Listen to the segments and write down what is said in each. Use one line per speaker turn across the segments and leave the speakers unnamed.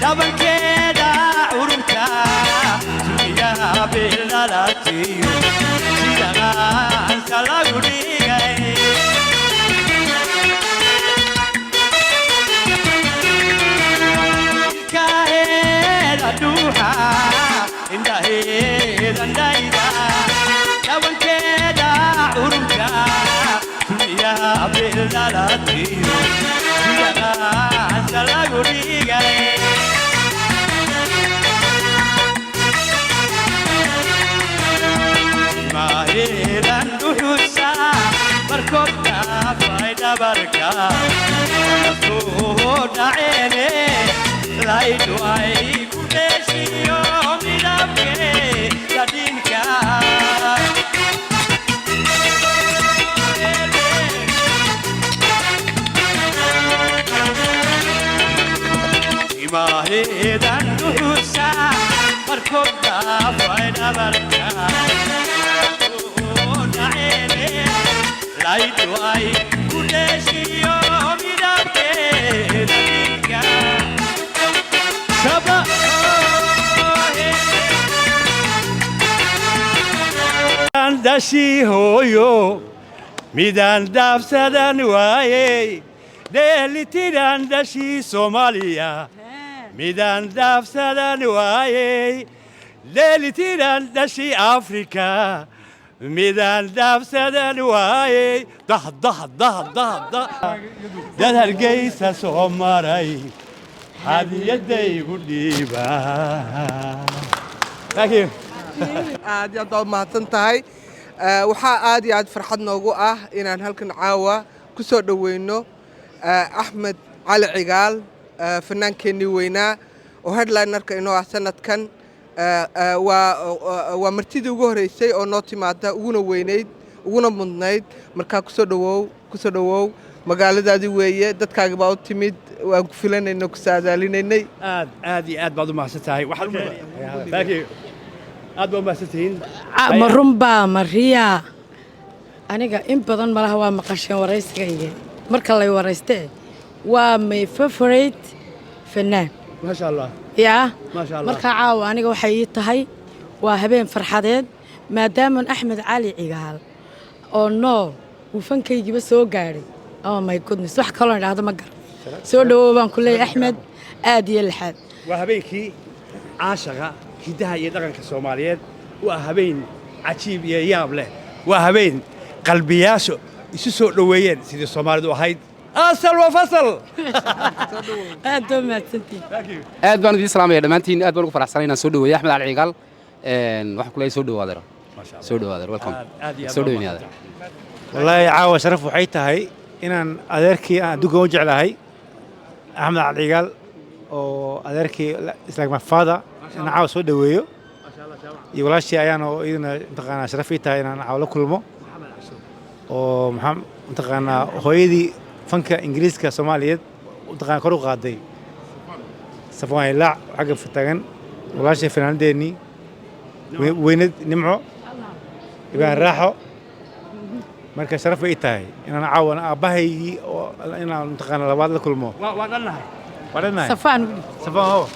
Dhabankeeda curubta sugiyaha bildhalatiyo sida qaansa lagu dhigay. Ilkaheeda dhuuxa, indhaheeda ndhayda, dhabankeeda curubta sugiyaha bildhalatiyo sida qaansa lagu dhigay. Maaheedan dhuxusa markoodka faydhabarka soo dhaceene laydhu ay ku dheeshiyo midabkeeda dhinka. Maaheedan dhuxusa markoodka faydhabarka soo dhaceene laydhu ay ku dheeshiyo midabkeeda dhinka. Shaba. Dashi hooyo midaan dhaafsadan waayey, dheelitiran dashii Soomaaliya midaan dhaafsadan waayey, dheelitiran dashii Afrika midaan dhaafsadan waayey. Dah dah dah dah dah, dad Hargeysa soo maray hadiyadaygu dhiiba. Thank you.
Aad iyo aad baad mahadsan tahay. Waxaa aad iyo aad farxad noogu ah inaan halkan caawa ku soo dhoweyno Axmed Cali Cigaal, fanaankeenii weynaa oo headlinerka inoo ah sanadkan. Waa martidii ugu horreysay oo noo timaada, uguna weynayd, uguna mudnayd. Markaa kusoo dhowow, kusoo dhowow, magaaladaadii weeye, dadkaagi baa u timid, waan ku filanayna, ku saadaalinaynay.
Aad aad iyo aad baad u mahadsan tahay. Thank you. Aad baad u mahadsan tihiin.
Ma runbaa mariya? Aniga in badan malaha waa maqasheen waraysigayga marka lay waraystee, waa my favorite fanaan.
Maasha Allah.
Yaa.
Maasha Allah.
Markaa caawa aniga waxay ii tahay waa habeen farxadeed, maadaaman Axmed Cali Cigaal oo nool uu fankaygiiba soo gaadhay. Oh my goodness, wax kaloo idhaahdo ma garan. Soo dhawow baan ku leeyahay, Axmed, aad iyo lixaad.
Waa habeenkii caashaqa hiddaha iyo dhaqanka Soomaaliyeed. Waa habeen cajiib iyo yaab leh. Waa habeen qalbiyaashu isu soo dhoweeyeen sidii Soomaalidu ahayd asal wa fasal.
Aad baa mahadsantihin.
Aad baan idiin salaamaya dhammaantiin. Aad baan ugu faraxsanay inaan soo dhaweeyo Axmed Cali Cigaal. Waxaan ku leeyahay soo dhawaad adeer, soo dhawaad adeer, welcome.
Aad iyo aad.
Soo dhaweynaya adeer.
Wallaahi caawa sharaf waxay tahay inaan adeerkii aan adduunka u jeclahay, Axmed Cali Cigaal, oo adeerkii is like my father, inaan caawa soo dhaweeyo, iyo walaashii ayaan oo iyaduna mataqaanaa sharaf ii tahay inaan caawa la kulmo, oo maxaa mataqaanaa hooyadii fanka Ingiriiska Soomaaliyeed mataqaanaa kor u qaaday, Safwaan Ilaac xagga taagan, walaashii fanaanadeennii weynad Nimco Ibrahim Raaxo. Marka sharaf bay ii tahay inaan caawana aabbahaygii oo inaan mataqaanaa labaad la kulmo.
Waa dhannahay.
Waa dhannahay.
Safaan.
Safaan ho.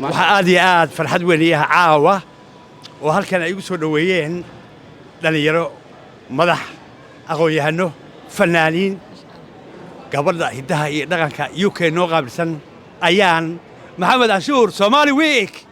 Waxaa aad iyo aad farxad weyn ii ah caawa oo halkan ay igu soo dhoweeyeen dhallinyaro, madax, aqoon-yahano, fanaaniin, gabadha hiddaha iyo dhaqanka UK noo qaabilsan, ayaan Maxamed Canshuur, Somali Week.